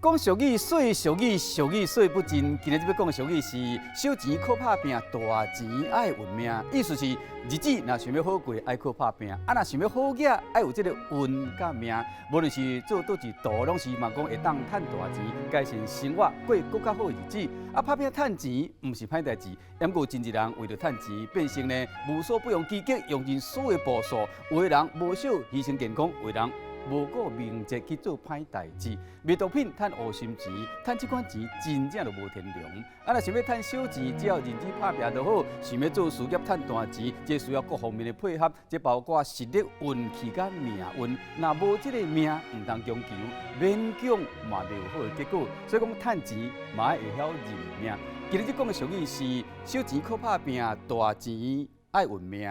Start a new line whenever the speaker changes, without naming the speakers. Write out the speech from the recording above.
講俗語，說俗語，俗語說不盡。今日欲講的俗語是小錢靠拍拚，大錢愛運命。意思是日子若想欲好過，愛靠拍拚；啊，若想欲好額，愛有這个運佮命。無論是做佗一道，攏是嘛講會當趁大錢，改善生活，過閣較好的日子。啊，拍拚趁錢毋是歹代誌，毋過真濟人為著趁錢，變成呢無所不用其極，用盡所有步數。有的人無少犧牲健康，有的人無顧名節去做歹代誌，賣毒品趁烏心錢，趁這款錢真正就無天良。啊，若想欲趁小錢，只要認真拍拚就好；想欲做事業趁大錢，這需要各方面的配合，這包括實力、運氣佮命運。若無這个命，毋通強求，勉強嘛袂有好的結果。所以講，趁錢嘛愛會曉認命。今日講的俗語是：小錢靠拍拚，大錢愛運命。